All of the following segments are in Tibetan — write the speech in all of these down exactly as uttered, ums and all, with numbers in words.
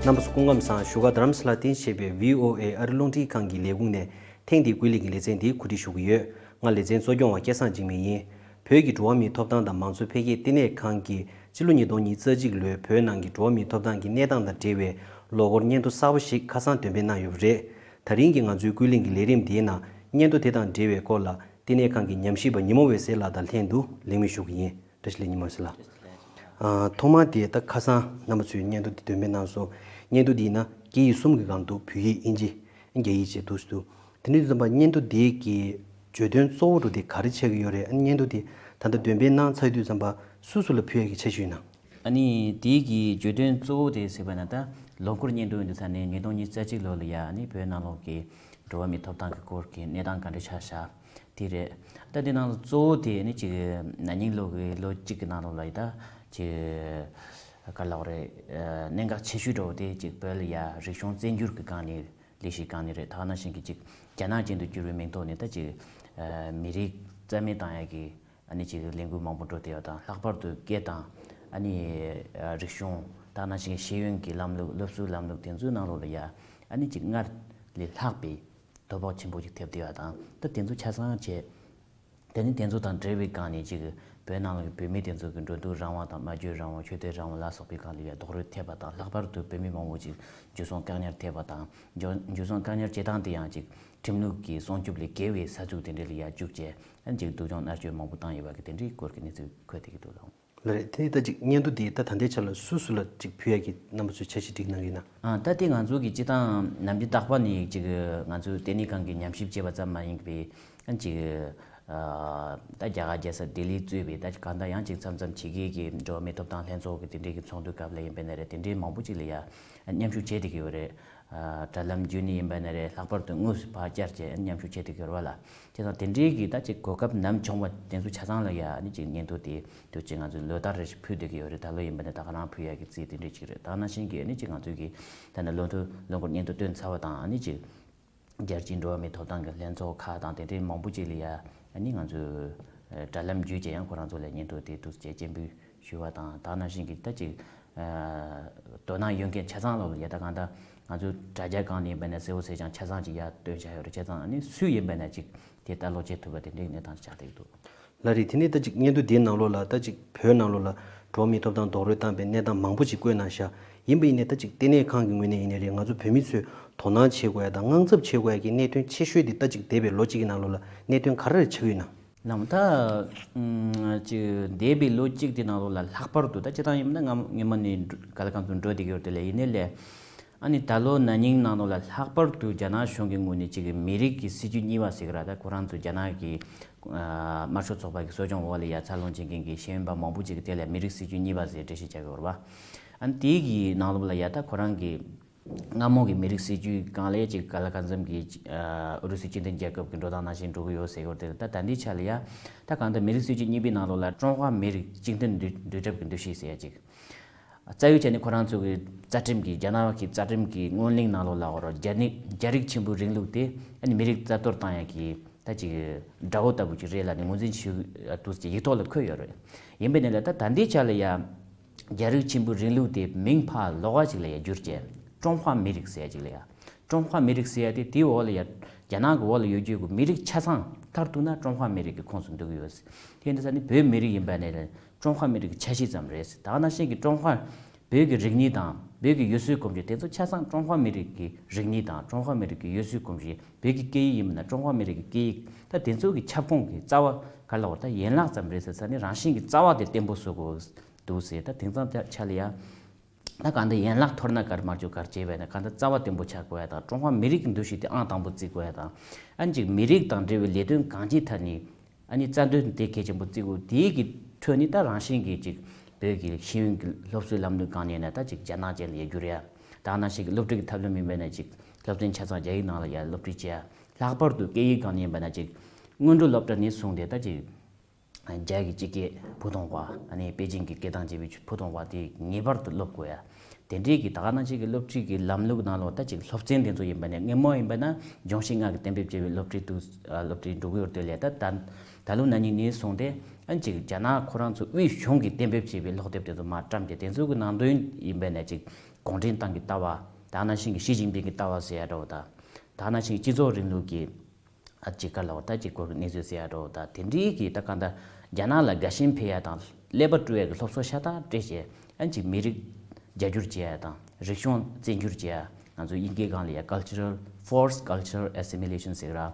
རྣམ་པ་ཚོ་སྐུ་ཁམས་བཟང་། བཞུགས་སྒར་རྡ་རམ་ས་ལ་སྟེང་བྱས་པའི་བྷི་ཨོ་ཨེ་ཨ་རི་རླུང་འཕྲིན་ཁང་གི་ལས་ཁུངས་ནས་ཐེངས་འདིའི་ཀུན་གླེང་གི་ལེ་ཚན་འདི་གོ་སྒྲིག་ཞུ་གི་ཡོད། ང་ལེ་ཚན་གཙོ་སྐྱོང་བ་སྐལ་བཟང་འཇིགས་མེད་ཡིན། བོད་ཀྱི་འགྲོ་བ་མིའི་ཐོབ་ཐང་དང་མང་གཙོ་འཕེལ་རྒྱས་ལྟེ་གནས་ཁང་གིས་སྤྱི་ལོ་ཉིས་སྟོང་ཉི་ཤུ་རྩ་གཅིག་ལོའི་བོད་ནང་གི་འགྲོ་བ་མིའི་ཐོབ་ཐང་གི་གནས་སྟངས་དང་འབྲེལ་བའི་ལོ་འཁོར་སྙན་ཐོ་གསར་པ་ཞིག་ཁ་སང་འདོན་སྤེལ་གནང་ཡོད་པ་རེད། ད་རིང་གི་ང་ཚོའི་ཀུན་གླེང་གི་ལས་རིམ་འདིའི་ནང་སྙན་ཐོ་དེ་དང་འབྲེལ་བའི་སྐོར་ལ་ལྟེ་གནས་ཁང་གི་ཉམས་ཞིབ་པ་ཉི་མ་འོད་ཟེར་ལགས་དང་ལྷན་དུ་གླེང་མོལ་ཞུ་གི་ཡིན། བཀྲ་ཤིས་བདེ་ལེགས་ཉི་མ་འོད་ཟེར་ལགས། ཨ། ཐོག་མར་དེ་ད་ཁ་སང་རྣམ་པ་ཚོས་སྙན་ཐོ་འདི་འདོན་སྤེལ་གནང་སོང་། སྙན་ཐོ་འདི་ཡིན་ན་སྐད་ཡིག་གསུམ་གྱི་སྒང་དུ་བོད་ཡིག་དབྱིན་ཇི་རྒྱ་ཡིག་བཅས་འདུག་སེ་འདུག་དེ་འདྲ་ཡིན་དུས་ཙམ་པ་སྙན་ཐོ་འདི་གི་བརྗོད་དོན་གཙོ་བོ་དེ་ག་རེ་ཆགས་ཀྱི་ཡོད་རེད། ཨ་ནི་སྙན་ཐོ་འདི་ད་ལྟ་འདོན་སྤེལ་གནང་ཚར་དུས་ཙམ་པ་སུ་སུ་ལ་ཕུལ་ཡག་གི་འཆར་གཞི་ཡོད་ན། ཨ་ནི་དེ་གི་བརྗོད་དོན་གཙོ་བོ་དེ་ཟེར་བ་ན་ད་ལོ་འཁོར་སྙན་ཐོ་ཡིན་དུས་ས་ནས་ཉིས་སྟོང་ཉི་ཤུ་རྩ་གཅིག་ལོ་ལ་ཡ་ཨ་ནི་བོད་ནང་ལོགས་ཀྱི་འགྲོ་བ་མིའི་ཐོབ་ཐང་གི་སྐོར་གྱི་གནས་སྟངས་ག་འདྲ་ཆགས་ཤག་དེ་རེད། ད་དེ་ནང་ལ་གཙོ་བོ་དེ་ནི་ཅིག་ན་ནིང་ལོ་གི་ལོ་གཅིག་གི་ནང་ལོགས་ལ་ཡི་ད་ཅིག་ག་ལབ་རེད། གནད་འགག་ཆེ་ཤོས་འདྲ་བོ་དེ་ཅིག་བོད་ལ་ཡ་རིག་གཞུང་བཙན་སྒྱུར་གྱི་སྒང་ནས་ལས་གཞིའི་སྒང་ནས་རེད། ད་ག་ནང་བཞིན་གྱི་ཅིག་རྒྱ་ནག་ཅན་དུ་བསྒྱུར་བའི་མིང་ཐོག་ནས་ད་ཅིག་མི་རིགས་རྩ་མེད་བཏང་ཡ་གི་ཨ་ནི་ཅིག་ལས་འགུལ་མང་པོ་འགྲོ་བསྡད་ཡོད་དང་། ལྷག་པར་དུ་སྐད་དང་ཨ་ནི་རིག་གཞུང་། ད་ག་ནང་བཞིན་ཤེས་ཡོན་གྱི་ལམ་ལུགས། སློབ་གསོའི་ལམ་ལུགས་དེ་ཚོའི་ནང་ལོགས་ལ་ཡ་ཨ་ནི་ཅིག་སྔར་ལས་ལྷག་པའི་དོ་ཕོག་ཆེན་པོ་ཅིག་ཐེབས་བསྡད་ཡོད་དང་། ད་དེ་ཚོ་ཆ་ཚང་བྱས། དེ་ནི་དེ་ཚོ་དང་འབྲེལ་བའི་སྒང་ནས་ཅིག་བོད་ནང་ལ་བོད་མི་དེ་ཚོ་གི་འགྲོ་འདུག་རང་དབང་དང་སྨྲ་བརྗོད་རང་དབང་། ཆོས་དད་རང་དབང་ལ་སོགས་པའི་སྒང་ལ་ཡ་རྡོག་རོལ་ཐེབས་པ་དང་། ལྷག་པར་དུ་བོད་མི་མང་པོ་ཅིག་འཇུ་བཟུང་བཀག་ཉར་ཐེབས་པ་དང་། འཇུ་འཇུ་བཟུང་བཀག་ཉར་བྱེད་སྟངས་དེ་ཡང་ཅིག་ཁྲིམས་ལུགས་ཀྱི་སྲུང་སྐྱོབ་ལས་བརྒལ་བའི་ས་ཚུགས་དེ་འདྲ་ལ་ཡ་བཅུག་བྱས། ཨ་ནི་ཅིག་སྡུག་སྦྱོང་མནར་གཅོད་མང་པོ་བཏང་ཡོད་པ་གི་དེ་འདྲའི་སྐོར་གྱི་གནས་ཚུལ་འཁོད་བསྡད་ཀྱི་འདུག་ལགས། ལགས་རེད། དེ་ནི་ད་ཅིག་སྙན་ཐོ་འདི་ད་ད་ལྟའི་ཆ་ལ་སུ་སུ་ལ་ཅིག་ཕུལ་ཡག་གི་རྣམ་པ་ཚོས་འཆར་གཞི་སྒྲིག་གནང་གི་ཡིན་ན། ཨ། ད་ལྟའི་ང་ཚོ་གི་སྤྱི་བཏང་ནམ་རྒྱུན་རྟག་པར་ནས་ཅིག་ང་ཚོའི་ལྟེ་གནས་ཁང་གི་ཉམས་ཞིབ་བྱས་པ་ཙམ་མ་ཡིན་པའི་ཨ་ཅིག་ཨ། ད་རྒྱ་གར་རྒྱལ་ས་ལྡི་ལིས་གཙོས་པའི་ད་གང་ལྟར་ཡང་ཅིག་མཚམས་མཚམས་ཕྱི་རྒྱལ་གྱི་འགྲོ་བ་མིའི་ཐོབ་ཐང་ལྷན་ཚོགས་ཀྱི་དེ་འདྲའི་གི་ཚོགས་འདུའི་སྐབས་ལ་ཡིན་པ་ན་རེད། དེ་འདྲའི་མང་པོ་ཅིག་ལ་ཡ་མཉམ་ཞུགས་བྱས་བསྡད་ཀྱི་ཡོད་རེད། ཨ། དྲ་ལམ་བརྒྱུད་ནས་ཡིན་པ་ན་རེད། ལྷག་པར་དུ་དངོས་སུ་ཕར་བཅར་བྱས་མཉམ་ཞུགས་བྱས་བསྡད་ཀྱི་ཡོད་རེད་བ་ལགས། བྱས་ཙང་དེ་འདྲའི་གི་ད་ཅིག་གོ་སྐབས་ནམ་བྱུང་བ་དེ་ཚོ་ཆ་ཚང་ལ་ཡ་ཨ་ནི་ཅིག་སྙན་ཐོ་དེ་དུས་ཅིག་ང་ཚོས་ལོ་ལྟར་རེ་བཞིན་ཕུལ་བསྡད་ཀྱི་ཡོད་རེད། ད་ལོ་ཡིན་པ་ན་ད་ག་རང་ཕུལ་ཡག་གི་རྩིས་དེ་འདྲའི་ཅིག་རེད། ད་ནང་བཞིན་གྱི་ཨ་ནི་ཅིག་ང་ཚོའི་གི་ད་ནི་ལོ་ཐོ་ལོ་འཁོར་སྙན་ཐོ་བཏོན་ཚར་བ་དང་། ཨ་ནི་ཅིག་རྒྱལ་སྤྱིའི་འགྲོ་བ་མིའི་ཐོབ་ཐང་གི་ལྷན་ཚོགས་ཁག་དང་དེ་འདྲའི་མང་པོ་ཅིག་ལ་ཡ་ཨ་ནི་ང་ཚོས་དྲ་ལམ་བརྒྱུད་བྱས་ཡང་ཁོ་རང་ཚོ་ལ་སྙན་ཐོ་དེ་འདུག་སེ་སྤྱན་འབུལ་ཞུ་བ་དང་། ད་ནང་བཞིན་གྱི་ད་ཅིག་ཨ། དོ་སྣང་ཡོད་མཁན་ཆ་ཚང་ལོག་ལ་ཡ་ད་གང་ལྟར་ང་ཚོ་དྲ་རྒྱ་སྒང་ནས་ཡིན་པ་ན་གསལ་བོ་གསལ་རྐྱང་ཆ་ཚང་ཅིག་ཡར་བཏོན་བཞག་ཡོད་རེད། བྱས་ཙང་ཨ་ནི་སུས་ཡིན་པ་ན་ཅིག་དེ་ལྟ་ཀློག་བྱེད་ཐུབ་པ་དེ་འདྲའི་གནས་སྟངས་ཆགས་བསྡད་ཀྱི་འདུག་ལགས་རེད། དེ་ནས་ད་ཅིག་སྙན་ཐོ་འདིའི་ནང་ལོགས་ལ་ད་ཅིག་བོད་ནང་ལོགས་ལ་འགྲོ་བ་མིའི་ཐོབ་ཐང་རྡོག་རོལ་བཏང་པའི་གནས་སྟངས་མང་པོ་ཅིག་བཀོད་གནང་ཤག་ཡིན་པ་ཡིན་ནའི་ད་ཅིག་ལྟེ་གནས་ཁང་གི་ངོས་ནས་ཡིན་ནའི་རེད། ང་ཚོ་བོད་མི་ཚོས་དོ་སྣང་བྱེད་དགོས་ཡ་དང་དངངས་འཚབ་བྱེད་དགོས་ཡ་གི་གནད་དོན་ཆེ་ཤོས་དེ་ད་ཅིག་འདས་པའི་ལོ་གཅིག་གི་ནང་ལོགས་ལ་གནད་དོན་ག་རེ་རེ་ཆགས་ཀྱི་ཡོད་ན། ལགས་མོ། ད་ཅིག་འདས་པའི་ལོ་གཅིག་དེ་ནང་ལོགས་ལ་ལྷག་པར་དུ་ད་སྤྱིར་བཏང་ཡིན་ན་སྔ་སྔོན་མ་ནས་འགྲོ་ག་ལ་གང་ཚོད་འགྲོ་བསྡད་ཀྱི་ཡོད་རེད་དེ་ལས། ཡིན་ནའི་ལས་ཨ་ནི་ད་ལོ་ན་ནིང་ནང་ལོགས་ལ་ལྷག་པར་དུ་རྒྱ་ནག་གཞུང་གི་ངོས་ནས་ཅིག་མི་རིགས་ཀྱི་སྲིད་བྱུས་གཉིས་པ་ཟེར་གི་ར། ད་ཁོ་རང་ཚོ་རྒྱ་ནག་གི་ཨ་དམར་ཤོག་ཚོགས་པ་གི་གསོ་སྐྱོང་འོག་ལ་ཡ་འཚར་ལོངས་བྱེད་མཁན་གྱི་ཤེས་ཡོན་པ་མང་པོ་ཅིག་གིས་དེ་ལ་མི་རིགས་སྲིད་བྱུས་གཉིས་པ་ཟེར་འགྲེལ་བཤད་བྱ་གི་ཡོད་རེད་པ། ཨ་ནི་དེའི་གི་ནང་ལོགས་ལ་ཡ་ད་ཁོ་རང་གི་སྔ་མོ་གི་མི་རིགས་སྲིད་བྱུས་སྒང་ལ་ཅིག་ག་ལ་གང་འཚམ་གྱི་ཨ་ཨུ་རུ་སུའི་སྤྱི་མཐུན་རྒྱལ་ཁབ་ཀྱི་འགྲོ་སྟངས་ནང་བཞིན་འགྲོ་གི་ཡོད་ཟེར་གྱི་ཡོད་རེད་དེ། ད་ད་ལྟའི་ཆ་ལ་ཡ་ད་གང་ལྟར་མི་རིགས་སྲིད་བྱུས་གཉིས་པའི་ནང་ལོགས་ལ་ཀྲུང་ཧྭ་མི་རིགས་གཅིག་མཐུན་འདུས་འདུས་གྲུབ་ཀྱི་འདུ་ཤེས་ཟེར་ཡ་ཅིག་རྩ་བའི་ཆ་ནས་ཁོ་རང་ཚོ་གི་རྩ་ཁྲིམས་ཀྱི་རྒྱ་ནག་གི་རྩ་ཁྲིམས་ཀྱི་སྔོན་གླེང་ནང་ལོགས་ལ་འོ་ར་རྒྱ་ནི་རྒྱ་རིགས་ཆེན་པོའི་རིང་ལུགས་དེ་ཨ་ནི་མི་རིགས་རྩ་གཏོར་བཏང་ཡ་གི་ད་ཅིག་དགྲ་བོ་ལྟ་བུ་ཅིག་རེད་ལབ་ནས་ངོས་འཛིན་ཞུ་འདུག་ཅེས་ཡིག་ཐོག་ལ་འཁོད་ཡོད་རེད། ཡིན་པའི་ནི་ལ་ད་ད་ལྟའི་ཆ་ལ་ཡ། རྒྱ་རིགས་ཆེན་པོའི་རིང་ལུགས་དེ་མིང་ཕར་ལོགས་ཀ་ཅིག་ལ་ཡ་བསྒྱུར་བྱས། ཀྲུང་ཧྭ་མི་རིགས་ཟེར་ཡ་ཅིག་ལ་ཡ། ཀྲུང་ཧྭ་མི་རིགས་ཟེར་ཡ་དེ་དེའི་འོག་ལ་ཡ། རྒྱ་ནག་གི་འོག་ལ་ཡོད་རྒྱུ་གི་མི་རིགས་ཆ་ཚང་མཐར་གཏུགས་ན་ཀྲུང་ཧྭ་མི་རིགས་ཀྱི་ཁོངས་སུ་འདུ་གི་ཡོད། དེ་འདྲ་ས་ནི་བོད་མི་རིགས་ཡིན་པ་ནས་ཀྲུང་ཧྭ་མི་རིགས་ཀྱི་ཆ་ཤས་ཙམ་རེད། ད་ག་ནང་བཞིན་གྱི་ཀྲུང་ཧྭ། བོད་ཀྱི་རིག་གནས་དང་བོད་ཀྱི་ཡུལ་སྲོལ་གོམས་གཤིས་དེ་ཚོ་ཆ་ཚང་ཀྲུང་ཧྭ་མི་རིགས་ཀྱི་རིག་གནས་དང་ཀྲུང་ཧྭ་མི་རིགས་ཀྱི་ཡུལ་སྲོལ་གོམས་གཤིས། བོད་ཀྱི་སྐད་ཡིག་ཡིན་པ་ན་ཀྲུང་ཧྭ་མི་རིགས་ཀྱི་སྐད་ཡིག་ད་དེ་ཚོ་གི་ཁྱབ་ཁོངས་ཀྱི་རྩ་བ་ག་ལ་བར་ད་ཡན་ལག་ཙམ་རེད་ཟེར་ས་ནི་རང་བཞིན་གྱི་རྩ་བ་དེ་བརྟན་པོ་བཟོ་དགོས་འདུག་ཟེར། ད་དེང་སང་ཆ་ལ་ཡ། ད་གང་ལྟར་ཡན་ལག་འཐོར་ན་གར་མར་འཇུག་གར་བྱས་པས་ན་གང་ལྟར་རྩ་བ་བརྟན་པོ་ཆགས་དགོས་ཡ་དང་། ཀྲུང་ཧྭ་མི་རིགས་ཀྱི་འདུ་ཤེས་དེ་ཨང་དང་པོ་བརྩི་དགོས་ཡ་དང་། ཨ་ཅིག་མི་རིགས་དང་འབྲེལ་བའི་ལས་དོན་གང་ཅིའི་ཐད་ནས་ཨ་ནི་རྩ་དོན་དེ་གལ་ཆེན་པོ་བརྩི་དགོས། དེའི་གི་ཁྲོད་ནས་ད་རང་བཞིན་གྱི་ཅིག་བོད་ཀྱི་ཤེས་ཡོན་གྱི་སློབ་གསོའི་ལམ་ལུགས་སྒང་ནས་ན་ད་ཅིག་རྒྱ་ནག་ཅན་ལ་ཡ་བསྒྱུར་ཡ། ད་ག་ནང་བཞིན་གྱི་སློབ་ཁྲིད་ཀྱི་ཐབས་ལམ་ཡིན་པས་ན་ཅིག་སློབ་ཚན་ཆ་ཚང་རྒྱ་ཡིག་ནང་ལ་ཡ་སློབ་ཁྲིད་བྱེད་ཡ། ལྷག་པར་དུ་སྐད་ཡིག་སྒང་ནས་ཡིན་པ་ན་ཅིག་སྔོན་འགྲོ་སློབ་གྲྭ་ནས་བཟུང་སྟེ་ད་ཅིག་རྒྱ་གི་སྤྱི་སྐད་ཕུ་ཐུང་བ། ཨ་ནི་པེ་ཅིང་གི་སྐད་གདངས་ཅན་པའི་ཕུ་ཐུང་བ་དེ་ངེས་པར་དུ་སློབ་དགོས་ཡ། དེ་འདྲའི་གི་ད་ག་ནང་བཞིན་གྱི་སློབ་ཁྲིད་ཀྱི་ལམ་ལུགས་ནང་ལོགས་ད་ཅིག་སློབ་ཚན་དེ་ཚོ་ཡིན་པ་ནས་སྔོན་མ་ཡིན་པ་ན་སྦྱོང་བྱེད་ལྔ་གིས་གཏན་འབེབས་བྱས་པའི་སློབ་ཁྲིད་དུ་ཨ་སློབ་ཁྲིད་འགྲོ་གི་ཡོད་དེ་ལས། ད་ད་ད་ལོ་ན་ནིང་ནས་བཟུང་སྟེ་ཨ་ཅིག་རྒྱ་ནག་ཁོ་རང་ཚོ་དབུས་གཞུང་གིས་གཏན་འབེབས་བྱས་པའི་སློབ་དེབ་དེ་ཚོ་མར་བཀྲམ་སྟེ་དེ་ཚོ་གི་ནང་དོན་ཡིན་པ་ནས་ཅིག་གུང་ཁྲན་ཏང་གི་ལྟ་བ། ད་ནང་བཞིན་གྱི་ཞི་ཅིན་ཕིང་གི་ལྟ་བ་ཟེར་ཡ་འདྲ་བོ་དང་། ད་ནང་བཞིན་གྱི་སྤྱི་ཚོགས་རིང་ལུགས་ཀྱི་ཨ་ཅིག་ག་ལ་བ་ད་ཅིག་སྐོར་གྱི་གནས་ཚུལ་ཟེར་ཡ་འདྲ་བོ་དང་། དེ་འདྲའི་གི་ད་གང་ལྟར་རྒྱ་ནག་ལ་དགའ་ཞེན་འཕེལ་ཡ་དང་ཀླད་པ་བཀྲུ་ཡ་གི་སློབ་གསོ་ཤ་སྟག་སྤྲད་བྱས། ཨ་ཅིག་མི་རིགས་རྒྱ་སྒྱུར་བྱེད་ཡ་དང་རིག་གཞུང་བཙན་སྒྱུར་བྱེད་ཡ། ང་ཚོ་དབྱིན་སྐད་སྒང་ལ་ཡ་cultural forced cultural assimilation ཟེར་གི་ར།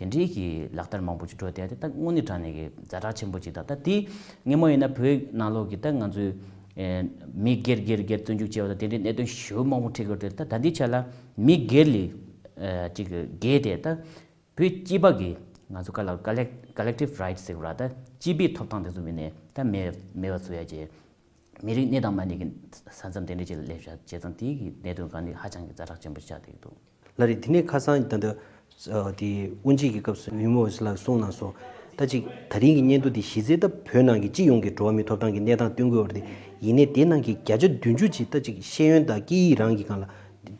དེ་འདྲའི་གི་ལག་བསྟར་མང་པོ་ཅིག་འགྲོ་བསྡད་དེ། ད་དངོས་གནས་དྲང་གནས་ཀྱི་ཛ་དྲག་ཆེན་པོ་ཅིག་དང་། ད་དེ་སྔ་མོ་ཡིན་ན་བོད་ནང་ལོགས་ཀྱི་ད་ང་ཚོའི་ཨེ་མི་སྒེར་སྒེར་སྒེར་བཙོན་འཇུག་བྱས་པ་དང་དེ་འདྲའི་གནད་དོན་ཞེ་པོ་མང་པོ་འཕྲད་ཀྱི་ཡོད་རེད། ད་ད་ལྟའི་ཆ་ལ་མི་སྒེར་ལས་ཨེ་ཅིག་བརྒལ་ཏེ་ད་བོད་སྤྱི་པ་གི་ང་ཚོ་ག་ལ་collective rights ཟེར་བ་ར། ད་སྤྱི་པའི་ཐོབ་ཐང་དེ་ཚོ་མིན་ནས་ད་མེད་མེད་པ་བཟོ་ཡ་བྱས། མི་རིགས་གནས་དང་མ་གནས་ཀྱི་ས་མཚམས་དེ་འདྲ་ཅིག་ལ་སླེབས་ཤག་བྱས་ཙང་དེའི་གི་གནད་དོན་གང་ནི་ཧ་ཅང་གི་ཛ་དྲག་ཆེན་པོ་ཆགས་བསྡད་ཀྱི་འདུག་ལགས་རེད། དེ་ནས་ཁ་སང་ད་ལྟ་ཨ་དེ་དབུ་འབྱེད་ཀྱི་སྐབས་སུ་ཉི་མ་ལགས་གསུངས་གནང་སོང་། ད་ཅིག་ད་རིང་གི་སྙན་ཐོ་འདི་གཞི་རྩའི་ད་བོད་ནང་གི་སྤྱི་ཡོངས་ཀྱི་འགྲོ་བ་མིའི་ཐོབ་ཐང་གི་གནས་སྟངས་སྟོན་དགོས་པ་རེད། ཡིན་ནའི་དེ་ནང་གི་བརྒྱ་ཆ་བདུན་ཅུ་ཅིག་ད་ཅིག་ཤེས་ཡོན་དང་སྐད་ཡིག་རང་གི་སྒང་ལ་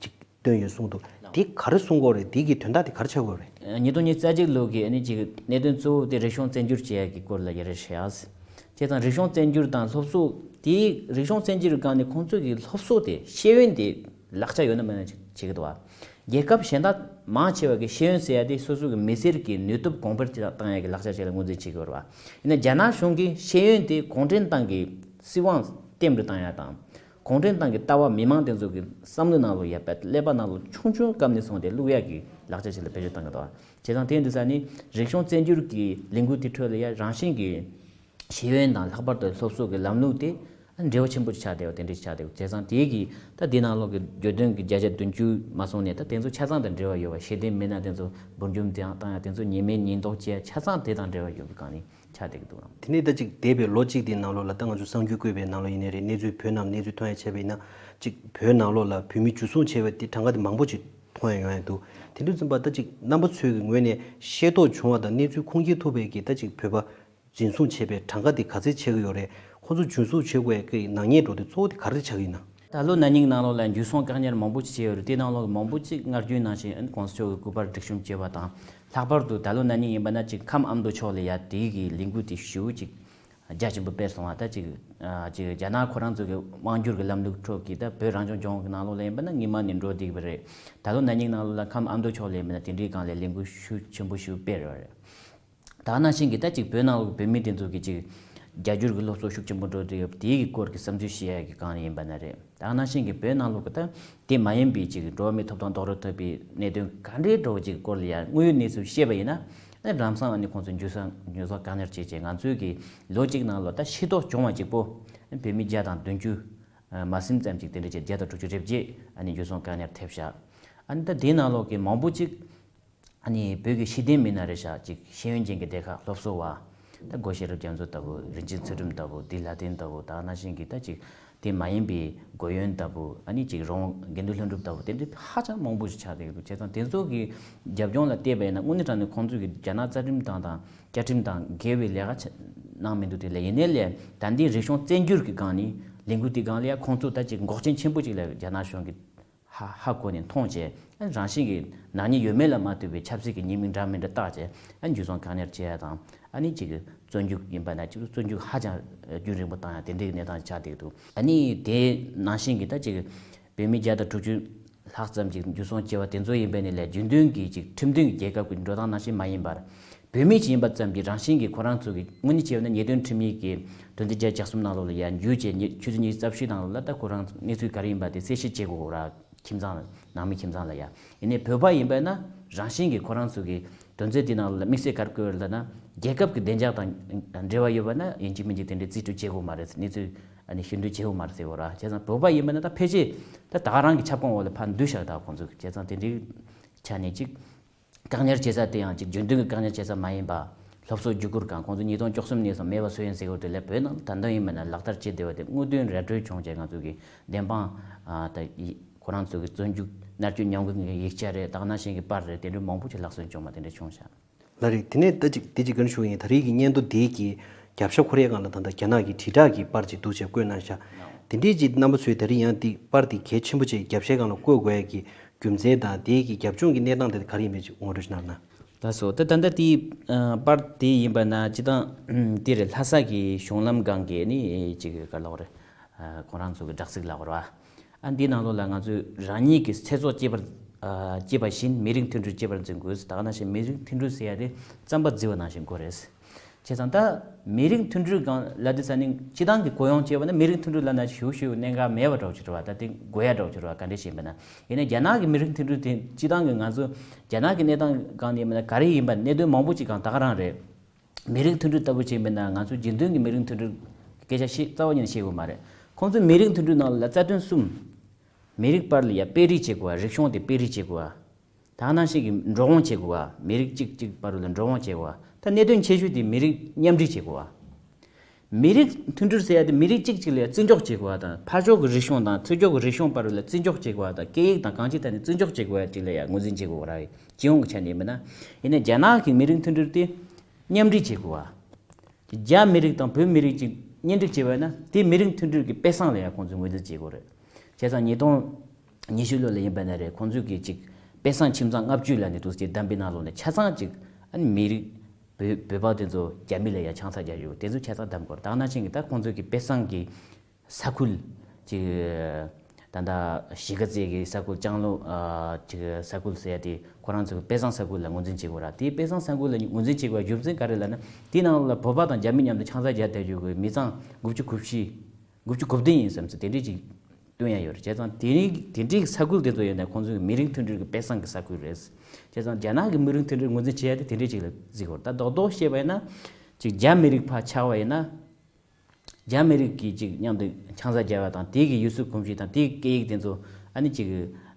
ཅིག་བཏོན་ཡོད་གསུངས་འདུག་དེ་ག་རེ་གསུང་གི་ཡོད་རེད། དེ་གི་དོན་དག་དེ་ག་རེ་ཆགས་ཀྱི་ཡོད་རེད། ཉིས་སྟོང་ཉི་ཤུ་རྩ་གཅིག་ལོ་གི་ཨ་ནི་ཅིག་གནད་དོན་གཙོ་བོ་དེ་རིག་གཞུང་བཙན་སྒྱུར་བྱེད་ཡ་གི་སྐོར་ལ་ཡོད་རེད་ཤག་བྱས་ཙང་རིག་གཞུང་བཙན་སྒྱུར་དང་སློབ་གསོ་དེ། རིག་གཞུང་བཙན་སྒྱུར་སྒང་ནས་ཁོང་ཚོས་ཀྱི་སློབ་གསོ་དེ་ཤེས་ཡོན་དེ་ལག་ཆ་ཡོད་ན་མེད་ན་ཅིག་བྱེད་ཀྱི་འདུག་བ། རྒྱལ་ཁབ་གཞན་དག་མང་ཆེ་བ་གི་ཤེས་ཡོན་ཟེར་ཡ་དེ་སོ་སོ་གི་མི་སེར་གྱི་ནུས་སྟོབས་གོང་འཕེལ་བཏང་ཡ་གི་ལག་ཆ་ཞིག་ལ་ངོས་འཛིན་བྱེད་ཀྱི་ཡོད་རེད་བ། ཡིན་ན་རྒྱ་ནག་གཞུང་གིས་ཤེས་ཡོན་དེ་གུང་ཁྲན་ཏང་གི་སྲིད་དབང་རྟེན་དུ་བཏང་ཡ་དང་། གུང་ཁྲན་ཏང་གི་ལྟ་བ་མི་མང་དེ་ཚོ་གི་བསམ་བློའི་ནང་ལོགས་ཡ་ཀླད་པ་ནང་ལོགས་ཆུང་ཆུང་སྐབས་ནས་བཟུང་སྟེ་བླུག་ཡ་གི་ལག་ཆ་ཞིག་ལ་བེད་སྤྱོད་བཏང་གི་འདུག་བ། བྱས་ཙང་དེ་ཡིན་དུས་ཙ་ནི་རིག་གཞུང་བཙན་སྒྱུར་གྱི་ལས་འགུལ་དེ་ཁྲོད་ལ་ཡ་རང་བཞིན་གྱི་ཤེས་ཡོན་དང་ལྷག་པར་དུ་སློབ་གསོ་གི་ལམ་ལུགས་དེ་འབྲེལ་བ་ཆེན་པོ་ཆགས་བསྡད་པ་དེ་འདྲ་ཆགས་བསྡད་པ། བྱས་ཙང་དེ་གི་ད་འདི་ནང་ལོགས་ཀྱི་བརྗོད་དོན་གྱི་བརྒྱ་ཆ་བདུན་ཅུ་མ་སོང་ནས་ད་དེ་ཚོ་ཆ་ཚང་དང་འབྲེལ་བ་ཡོད་པ། ཤེས་ལྡན་མི་སྣ་དེ་ཚོ་འབུར་འཇོམས་བཏང་ཡ་དེ་ཚོ་ཉེས་མེད་ཉེས་འདོགས་བྱེད་ཡ་ཆ་ཚང་དེ་དང་འབྲེལ་བ་ཡོད་པའི་སྒང་ནས་ཆགས་བསྡད་ཀྱི་འདུག་ར། དེ་ནས་ད་ཅིག་འདས་པའི་ལོ་གཅིག་དེའི་ནང་ལོགས་ལ་ད་ང་ཚོ་གསར་འགྱུར་བཀོད་པའི་ནང་ལོགས་ཡིན་ནའི་རེད། གནས་ཚུལ་བོད་ནང་གནས་ཚུལ་ཐོན་ཡ་བྱས་པ་ཡིན་ན། ཅིག་བོད་ནང་ལོགས་ལ་བོད་མི་འཇུ་བཟུང་བྱས་པའི་དེ་གྲངས་ཀ་དེ་མང་པོ་ཅིག་མཐོང་ཡ་ཡོང་ཡ་འདུག་དེ་འདྲ་ཙམ་པ་ད་ཅིག་རྣམ་པ་ཚོའི་གི་ངོས་ནས་ཤེས་རྟོགས་བྱུང་བ་དང་གནས་ཚུལ་ཁུངས་སྐྱེལ་ཐུབ་པའི་གི་ད་ཅིག་བོད་པ་འཛིན་བཟུང་བྱས་པའི་གྲངས་ཀ་དེ་ག་ཚད་ཆགས་ཀྱི་ཡོད་རེད། ཁོང་ཚོ་འཇུ་བཟུང་བྱེད་དགོས་ཀྱི་ནག་ཉེས་འགྲོ་དེ་གཙོ་བོ་དེ་ག་རེ་ཆགས་ཀྱི་ཡིན་ན། ད་ལོ་ན་ནིང་ནང་ལོགས་ལ་འཇུ་བཟུང་བཀག་ཉར་མང་པོ་ཅིག་བྱས་ཡོད་རེད། དེ་ནང་ལོགས་མང་པོ་ཅིག་སྔར་རྒྱུན་ནང་བཞིན་གོང་ས་མཆོག་གི་སྐུ་པར་སྒྲིག་གཤོམ་བྱས་པ་དང་། ལྷག་པར་དུ་ད་ལོ་ན་ནིང་ཡིན་པ་ན་ཅིག་ཁམས་ཨ་མདོ་ཕྱོགས་ལ་ཡ་དེའི་གི་ལས་འགུལ་དེ་ཞེ་པོ་ཅིག་རྒྱ་ཆེན་པོ་སྤེལ་སོང་བ། ད་ཅིག་ཅིག་རྒྱ་ནག་ཁོ་རང་ཚོ་གི་དབང་སྒྱུར་གི་ལམ་ལུགས་ཁྲོད་ཀྱི་ད་བོད་རང་སྐྱོང་ལྗོངས་ཀྱི་ནང་ལོགས་ལ་ཡིན་པ་ན་སྔོན་མ་ནས་འགྲོ་བསྡད་པ་རེད། ད་ལོ་ན་ནིང་ནང་ལོགས་ལ་ཁམས་ཨ་མདོ་ཕྱོགས་ལ་ཡིན་པ་ན་དེ་འདྲའི་སྒང་ལ་ལས་འགུལ་ཤུགས་ཆེན་པོ་ཞིག་སྤེལ་ཡོད་རེད། ད་ནང་བཞིན་གྱི་ད་ཅིག་བོད་ནང་ལོགས་བོད་མི་དེ་ཚོ་གི་ཅིག་རྒྱ་སྒྱུར་གྱི་སློབ་གསོ་ཤུགས་ཆེན་པོ་འགྲོ་བསྡད་ཡོད་པ་དེའི་གི་སྐོར་གྱི་བསམ་ཚུལ་བཤད་ཡ་གི་སྒང་ནས་ཡིན་པ་ན་རེད། ད་ནང་བཞིན་གྱི་བོད་ནང་ལོགས་ཀྱི་ད་དེ་མ་ཡིན་པའི་ཅིག་འགྲོ་བ་མིའི་ཐོབ་ཐང་རྡོག་རོལ་ཐེབས་པའི་གནད་དོན་ག་འདྲའི་འགྲོ་བ་ཅིག་སྐོར་ལ་ཡང་དངོས་ཡོད་གནས་ཚུལ་བཤད་པ་ཡིན་ན། ཨ་ལམ་སང་ཨ་ནི་ཁོང་ཚོ་འཇུ་བཟུང་འཇུ་བཟུང་བཀག་ཉར་བྱས་བྱས། ང་ཚོའི་གི་ལོ་གཅིག་ནང་ལོགས་ད་ཤེས་རྟོགས་བྱུང་བ་གཅིག་པོ་བོད་མི་བརྒྱ་དང་བདུན་ཅུ་མ་ཟིན་ཙམ་ཅིག་དེ་འདྲ་བྱས། བརྒྱ་དང་དྲུག་ཅུ་རེ་བརྒྱད་ཨ་ནི་འཇུ་བཟུང་བཀག་ཉར་ཐེབས་ཤག་ཨ་ནི་ད་དེའི་ནང་ལོགས་ཀྱི་མང་པོ་ཅིག་ཨ་ནི་བོད་ཀྱི་ཤེས་ལྡན་མི་སྣ་རེད་ཤག་ཅིག་ཤེས་ཡོན་ཅན་གྱི་སྡེ་ཁག་སློབ་གསོ་བ། ད་སྒོ་ཤེས་རབ་རྒྱ་མཚོ་ལྟ་བུ། རིན་ཆེན་ཚུལ་ཁྲིམས་ལྟ་བུ། བདེ་ལྷ་ལྡན་ལྟ་བུ། ད་ནང་བཞིན་གྱི་ད་ཅིག་དེ་མ་ཡིན་པའི་སྒོ་ཡོན་ལྟ་བུ། ཨ་ནི་ཅིག་རོང་དགེ་འདུན་ལྷུན་གྲུབ་ལྟ་བུ། དེ་འདྲ་ཧ་ཅང་མང་པོ་ཞིག་ཆགས་བསྡད་ཀྱི་འདུག་བྱས་ཙང་དེ་ཚོ་གི་རྒྱབ་ལྗོངས་ལ་བལྟས་པ་ཡིན་ན་དངོས་གནས་དྲང་གནས་ཁོང་ཚོས་ཀྱི་རྒྱ་ནག་རྩ་ཁྲིམས་དང་དང་བཅའ་ཁྲིམས་དང་འགལ་བའི་ལས་ཀ་ཆ་གནང་མི་འདུག་དེ་ལས་ཡིན་ནའི་ལས་ད་འདི་རིག་གཞུང་བཙན་སྒྱུར་གྱི་སྒང་ནས་ལས་འགུལ་དེའི་སྒང་ལ་ཡ་ཁོང་ཚོ་ད་ཅིག་འགོག་རྐྱེན་ཆེན་པོ་ཅིག་ལ་རྒྱ་ནག་གཞུང་གིས་ཧ་ཧ་གོ་ནས་མཐོང་བྱས། ཨ་རང་བཞིན་གྱིས་ནག་ཉེས་ཡོད་མེད་ལ་མ་ལྟོས་པའི་ཆབ་སྲིད་ཀྱི་ཉེས་དམིགས་འདྲ་མི་འདྲ་བཏགས་བྱས། ཨ་འཇུ་བཟུང་བཀག་ཉར་བྱེད་ཡ་དང་། ཨ་ནི་གཅིག་གི་བཙོན་འཇུག་ཡིན་པ་ན་གཅིག་བཙོན་འཇུག་ཧ་ཅང་རྒྱུན་རིང་པོ་བཏང་ཡ་དེ་འདྲའི་གནས་སྟངས་ཆགས་བསྡད་འདུག་ཨ་ནི་དེ་ནང་བཞིན་གྱི་ད་གཅིག་བོད་མི་བརྒྱ་དང་དྲུག་ཅུ་ལྷག་ཙམ་ཅིག་འཇུ་བཟུང་བྱས་པ་དེ་ཚོ་ཡིན་པ་ནི་ལས་རྒྱུན་ལྡན་གྱི་གཅིག་ཁྲིམས་མཐུན་གྱི་རྒྱལ་ཁབ་ཀྱི་འགྲོ་སྟངས་ནང་བཞིན་མ་ཡིན་པར། བོད་མི་ཅིག་ཡིན་པ་ཙམ་གྱིས་རང་བཞིན་གྱིས་ཁོ་རང་ཚོ་གི་དངོས་གནས་བྱས་པ་ན་ཉེས་དོན་ཁྲིམས་ཡིག་གི་དོན་ཚན་བརྒྱ་ཆ་གསུམ་ནང་ལོགས་ལ་ཡ་འཇུས་བྱས། ཆུ་ཚོད་ཉི་ཤུ་རྩ་བཞི་ནང་ལོགས་ལ་ད་ཁོ་རང་གནས་ཚུལ་ག་རེ་ཡིན་པ་དེ་གསལ་བཤད་བྱེད་དགོས་ར། ཁྱིམ་ཚང་ནང་མི་ཁྱིམ་ཚང་ལ་ཡ། ཡིན་ནའི་བོད་པ་ཡིན་པ་ན་རང་བཞིན་གྱིས་ཁོ་རང་ཚོ་གི་དོན་ཚན་དེ་ནང་ལ་དམིགས་བསལ་ག་རེ་བཀོད་ཡོད་ལབ་ན། རྒྱལ་ཁབ་ཀྱི་བདེ་འཇགས་དང་འབྲེལ་བ་ཡོད་པ་ན་ཡིན་གཅིག་མིན་གཅིག་དེ་འདྲའི་རྩིས་སྤྲོད་བྱེད་དགོས་མ་རེད། གནས་ཚུལ་ཨ་ནི་ཞུ་འདོན་བྱེད་དགོས་མ་རེད་ཟེར་བ་ར། བྱས་ཙང་བོད་པ་ཡིན་པ་ན་ད་ཕལ་ཆེར་ད་ད་ག་རང་གི་ཁྱབ་ཁོངས་འོག་ལ་ཕར་འདུས་ཤག་ད་ཁོང་ཚོ་གི། བྱས་ཙང་དེ་འདྲའི་ཆ་ནས་གཅིག་བཀག་ཉར་བྱེད་ས་དེ་ཡང་གཅིག་རྒྱུན་ལྡན་གྱི་བཀག་ཉར་བྱེད་ས་མ་ཡིན་པ། སློབ་གསོ་བརྒྱུད་བསྐུར་ཁང་། ཁོང་ཚོ་ཉིས་སྟོང་བཅུ་གསུམ་ནས་བཟུང་མེད་པ་བཟོས་ཡིན་ཟེར་གྱི་ཡོད་དེ་ལས་བོད་ནང་ད་དུང་ཡིན་པ་ན་ལག་བསྟར་བྱེད་བསྡད་པ་དེ་དངོས་དོན་ར་སྤྲོད་བྱུང་བྱས། ང་ཚོ་གི་བདེན་དཔང་ཨ་ད་ཡི་ཁོ་རང་ཚོ་གི་བཙོན་འཇུག་མནར་གཅོད་མྱངས་མཁན་གྱི་ཡིག་ཆ་རེད། ད་ག་ནང་བཞིན་གྱི་པར་རེད། དེ་འདྲ་མང་པོ་ཞིག་ལག་སོན་བྱུང་བ་དེ་འདྲ་བྱུང་ཤག་ལགས་རེད། དེ་ནས་ད་ཅིག་དེ་ཅིག་ག་རེ་ཞུ་ཡིན། ད་རེས་ཀྱི་སྙན་ཐོ་དེ་གི་རྒྱབ་ཤ་འཁོར་ཡའི་སྒང་ལ་ད་ལྟ་རྒྱ་ནག་གི་དྲིལ་བསྒྲགས་ཀྱི་པར་ཅིག་འདུག་བྱས་བཀོད་གནང་ཤག་དེ་འདྲའི་ཅིག་རྣམ་པ་ཚོས་ད་རེས་ཡང་དེ་པར་དེ་གལ་ཆེན་པོ་ཅིག་རྒྱབ་ཤའི་སྒང་ལ་བཀོད་དགོས་ཡ་གི་རྒྱུ་མཚན་དང་དེ་གི་རྒྱབ་ལྗོངས་ཀྱི་གནས་སྟངས་དེ་ག་རེ་ཡིན་མིན་ཅིག་ངོ་སྤྲོད་གནང་ན། ལགས་སོ། ད་ད་ལྟ་དེའི་ཨ་པར་དེ་ཡིན་པ་ན་སྤྱིར་བཏང་དེ་རེད། ལྷ་ས་གི་གཞུང་ལམ་སྒང་གི་ནི་ཅིག་ག་ལབ་དགོས་རེད། ཨ་ཁོང་རང་ཚོ་གི་དྲ་ཚིགས་ལབ་དགོས་རེད་བ། ཨ་འདིའི་ནང་ལོགས་ལ་ང་ཚོས་རང་ཉིད་ཀྱི་ཚེ་སྲོག་སྐྱེལ་བར་ཨ་སྐྱེས་པ་བཞིན་མི་རིགས་མཐུན་སྒྲིལ་སྐྱེལ་བར་འཛིན་དགོས། ད་ག་ནང་བཞིན་མི་རིགས་མཐུན་སྒྲིལ་ཟེར་ཡ་དེ་རྩམ་པ་བརྫི་བ་ནང་བཞིན་དགོས་རེད། བྱས་ཙང་ད་མི་རིགས་མཐུན་སྒྲིལ་སྒང་ལབ་དུས་ཙ་ནི་སྤྱི་བཏང་གི་གོ་ཡོང་བྱས་པ་ན་མི་རིགས་མཐུན་སྒྲིལ་ལབ་ན་ཞུ་ཞུ་གནད་འགག་མེད་པ་འདྲ་བོ་ཅིག་རེད་བ། ད་དེ་དགོས་ཡ་འདྲ་བོ་ཅིག་རེད་བ། ག་འདྲས་བྱས་པ་ན་ཡིན་ན་རྒྱ་ནག་གི་མི་རིགས་མཐུན་སྒྲིལ་དེ་སྤྱི་བཏང་གི་ང་ཚོ་རྒྱ་ནག་གི་གནས་སྟངས་སྒང་ནས་ཡིན་པ་ན་ག་རེ་ཡིན་པ་གནད་དོན་མང་པོ་ཅིག་སྒང་ད་ག་རང་རེད། མི་རིགས་མཐུན་སྒྲིལ་ལྟ་བུ་བྱས་པ་ན་ང་ཚོ་རྒྱུན་མཐུན་གྱི་མི་རིགས་མཐུན་སྒྲིལ་སྐད་ཆ་བཤད་རྩ་བ་ཉིད་ནས་བཤད་དགོས་མ་རེད། ཁོང་ཚོའི་མི་རིགས་མཐུན་སྒྲིལ་ནང་ལ་རྩ་དོན་གསུམ། མི་རིགས་བར་ལ་ཡ་སྤེལ་རེས་བྱེད་དགོས་པ། རིག་གཞུང་དེ་སྤེལ་རེས་བྱེད་དགོས་པ། ད་ག་ནང་བཞིན་གྱི་འགྲོ་འོང་བྱེད་དགོས་པ། མི་རིགས་གཅིག་གཅིག་བར་ལ་འགྲོ་འོང་བྱེད་དགོས་པ། ད་གནད་དོན་ཆེ་ཤོས་དེ་མི་རིགས་མཉམ་འབྲེལ་བྱེད་དགོས་པ། མི་རིགས་མཐུན་སྒྲིལ་ཟེར་ཡ་དེ་མི་རིགས་གཅིག་གཅིག་ལ་ཡ་བརྩི་འཇོག་བྱེད་དགོས་པ་དང་། ཕར་ཕྱོགས་ཀྱི་རིག་གཞུང་དང་ཚུར་ཕྱོགས་ཀྱི་རིག་གཞུང་བར་ལ་བརྩི་འཇོག་བྱེད་དགོས་པ་དང་། སྐད་ཡིག་དང་གང་ཅི་ཐད་ནས་བརྩི་འཇོག་བྱེད་དགོས་པ་དེ་ལ་ཡ་ངོས་འཛིན་བྱེད་དགོས་པ་ར། སྤྱི་ཡོངས་ཀྱི་ཆ་ནས་ཡིན་པ་ན། ཡིན་ན་རྒྱ་ནག་གི་མི་རིགས་མཐུན་སྒྲིལ་དེ་མཉམ་འབྲེལ་བྱེད་དགོས་པ། རྒྱ་མི་རིགས་དང་བོད་མི་རིགས་ཀྱིས་གཉེན་སྒྲིག་བྱས་པ་ཡིན་ན་དེ་མི་རིགས་མཐུན་སྒྲིལ་གྱི་དཔེ་བཟང་ལ་ཡང་ཁོང་ཚོས་ངོས་འཛིན་བྱེད་དགོས་རེད། བྱས་ཙང་ཉིས་སྟོང་ཉི་ཤུ་ལོ་ལ་ཡིན་པ་ན་རེད། ཁོང་ཚོས་ཀྱི་ཅིག་དཔེ་བཟང་ཁྱིམ་ཚང་ལྔ་བཅུ་ལ་ནི་འདུག་སེ་བདམས་པའི་ནང་ལོགས་ནས་ཆ་ཚང་ཅིག་ཨ་ནི་མི་རིགས་བོད་བོད་པ་དེ་ཚོ་རྒྱ་མི་ལ་ཡང་ཆང་ས་རྒྱག་རྒྱུ་དེ་ཚོ་ཆ་ཚང་བདམས་དགོས་རེད། ད་ག་ནང་བཞིན་གྱི་ད་ཁོང་ཚོས་ཀྱི་དཔེ་བཟང་གི་ས་ཁུལ་ཅིག་ད་ལྟ་གཞིས་ཀ་རྩེ་གི་ས་ཁུལ་ལྕང་ལོ་ཨ་ཅིག་ས་ཁུལ་ཟེར་ཡ་དེ་ཁོ་རང་ཚོའི་དཔེ་བཟང་ས་ཁུལ་ལ་ངོས་འཛིན་བྱེད་དགོས་ར། དེའི་དཔེ་བཟང་ས་ཁུལ་ལ་ངོས་འཛིན་བྱེད་དགོས་པའི་རྒྱུ་མཚན་ག་རེ་ལབ་ན། དེའི་ནང་ལ་བོད་པ་དང་རྒྱ་མི་མཉམ་དུ་ཆང་ས་རྒྱག་བསྡད་རྒྱུ་གི་མི་ཚང་དགུ་བཅུ་གོ་བཞི། དགུ་བཅུ་གོ་བདུན་ཡིན་བསམ་ཚེ་དེ་འདྲས་ཅིག་སྟོན་ཡ་ཡོད་རེད། བྱས་ཙང་དེ་རིང་དེ་འདྲའི་ས་ཁུལ་དེ་ཚོ་ཡིན་ན་ཁོང་ཚོའི་མི་རིགས་མཐུན་སྒྲིལ་གྱི་དཔེ་བཟང་གི་ས་ཁུལ་རེད། བྱས་ཙང་རྒྱ་ནག་གི་མི་རིགས་མཐུན་སྒྲིལ་ངོས་འཛིན་བྱེད་ཡ་དེ་དེ་འདྲས་ཅིག་ལ་གཟིགས་དགོས་རེད། ད་རྡོག་རྡོག་བཤད་པ་ཡིན་ན། ཅིག་རྒྱ་མི་རིགས་ཕར་ཆགས་པ་ཡིན་ན། རྒྱ་མི་རིགས་ཀྱིས་ཅིག་མཉམ་དུ་ཆང་ས་རྒྱག་པ་དང་། དེ་གི་ཡུལ་སྲོལ་གོམས་གཤིས་དང་དེ་གི་སྐད་ཡིག་དེ་ཚོ་ཨ་ནི་ཅིག་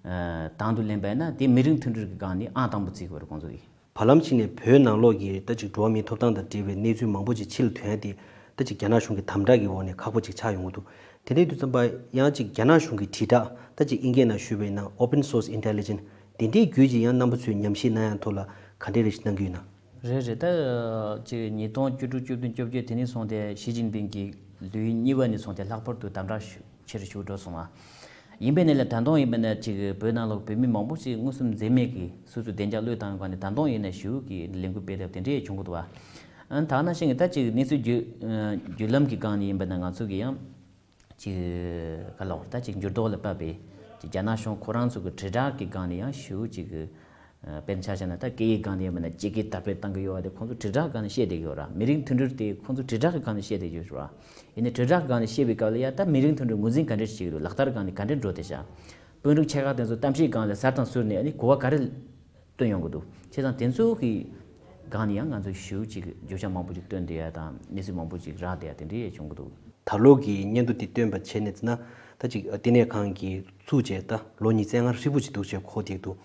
ཨ་དང་དུ་ལེན་པ་ཡིན་ན། དེ་མི་རིགས་མཐུན་སྒྲིལ་གྱི་སྒང་ནས་ཨང་དང་པོ་བརྩི་དགོས་རེད་ཁོང་ཚོ་གིས། བར་ལམ་ཞིག་ནས་བོད་ནང་ལོགས་ཀྱི་ད་ཅིག་འགྲོ་བ་མིའི་ཐོབ་ཐང་དང་འབྲེལ་བའི་གནས་ཚུལ་མང་པོ་ཅིག་ཕྱི་ལ་ཐོན་ཡ་དེ་ད་ཅིག་རྒྱ་ནག་གཞུང་གི་དམ་དྲག་གི་འོག་ནས་ཁག་པོ་ཅིག་ཆགས་ཡོང་གི་འདུག་དེ་འདྲའི་དུས་ཙམ་པ་ཡང་ཅིག་རྒྱ་ནག་གཞུང་གི་དྲིལ་བསྒྲགས་ད་ཅིག་ཨིན་སྐད་ནང་ཞུས་པ་ཡིན་ན་open source intelligence དེ་འདྲའི་བརྒྱུད་ཅིག་ཡང་རྣམ་པ་ཚོས་ཉམས་ཞིབ་གནང་ཡ་ཐོག་ལ་ག་འདྲའི་རེ་ཞིག་གནང་གི་ཡོད་ན། རེད་རེད། ད་ཅིག་ཉིས་སྟོང་བཅུ་དྲུག་བཅུ་བདུན་བཅོ་བརྒྱད་དེ་ནས་བཟུང་སྟེ་ཞི་ཅིན་ཕིང་གི་ལོ་གཉིས་པ་ནས་བཟུང་སྟེ་ལྷག་པར་དུ་དམ་དྲག་ཤུགས་ཆེ་རུ་ཞུགས་འགྲོ་སོང་བ། ཡིན་པས་ན་ལ་ད་དུང་ཡིན་པས་ན་ཅིག་བོད་ནང་ལོགས་བོད་མི་མང་པོ་ཞིག་མངོན་སུམ་འཛེམ་མེད་ཀྱིས་སོ་སོའི་བདེ་འཇགས་བློས་བཏང་གི་སྒང་ནས་ད་དུང་ཡིན་ན་ཞུ་གི་ལས་འགུལ་སྤེལ་ཐབས་དེ་འདྲས་བྱུང་གི་འདུག་བ། ཨ་ད་ནང་བཞིན་གྱི་ད་ཅིག་གནས་ཚུལ་བརྒྱུད་བརྒྱུད་ལམ་གྱི་སྒང་ནས་ཡིན་པས་ན་ང་ཚོ་གི་ཡང་ཅིག་ག་ལ་བར་ད་ཅིག་འགྱུར་ལྡོག་ལ་བབས་པའི་ཅིག་རྒྱ་ནག་གཞུང་ཁོ་རང་ཚོ་གི་དྲིལ་བསྒྲགས་ཀྱི་སྒང་ནས་ཡང་ཞུ་ཅིག་དཔེར་ན་ཆ་བཞག་ན་ད་སྐད་ཡིག་སྒང་ནས་ཡིན་པ་ན་སྐྱེད་ཀྱི་དར་སྤེལ་གཏང་གི་ཡོད་པ་དེ་ཁོང་ཚོ་དྲིལ་བསྒྲགས་སྒང་ནས་བཤད་བསྡད་ཀྱི་ཡོད་ར། མི་རིགས་མཐུན་སྒྲིལ་དེ་ཁོང་ཚོ་དྲིལ་བསྒྲགས་ཀྱི་སྒང་ནས་བཤད་བསྡད་ཀྱི་ཡོད་ར། ཡིན་ནའི་དྲིལ་བསྒྲགས་སྒང་ནས་བཤད་པའི་སྐབས་ལ་ཡ་ད་མི་རིགས་མཐུན་སྒྲིལ་ངོས་འཛིན་ག་འདྲས་བྱེད་ཀྱི་འདུག་ལག་བསྟར་སྒང་ནས་ག་འདྲས་འགྲོ་བསྡད་ཤག་དཔོན་རིགས་ཆེ་ཁག་དེ་ཚོ་གཏམ་བཤད་སྒང་ལ་ཟུར་དང་ཟུར་ནས་ཨ་ནི་གོ་བ་ག་རེ་བཏོན་ཡོང་གི་འདུག་བྱས་ཙང་དེ་ཚོ་གི་སྒང་ནས་ཡང་ང་ཚོ་ཞུ་ཅིག་བརྗོད་བྱ་མང་པོ་ཅིག་བཏོན་བསྡད་ཡ་དང་གནས་ཚུལ་མང་པོ་ཅིག་རག་བསྡད་ཡ་དེ་འདྲས་བྱུང་གི་འདུག་ད་ལོ་གི་སྙན་ཐོ་འདི་བཏོན་པ་བྱས་ནས་ཟེར་ན་ད་ཅིག་ལྟེ་གནས་ཁང་གིས་ཚུགས་བྱས་ད་ལོ་ཉི་ཤུ་རྩ་ལྔ་ཧྲིལ་པོ་ཅིག་འདུག་བྱས་འཁོར་བསྡད་འདུག་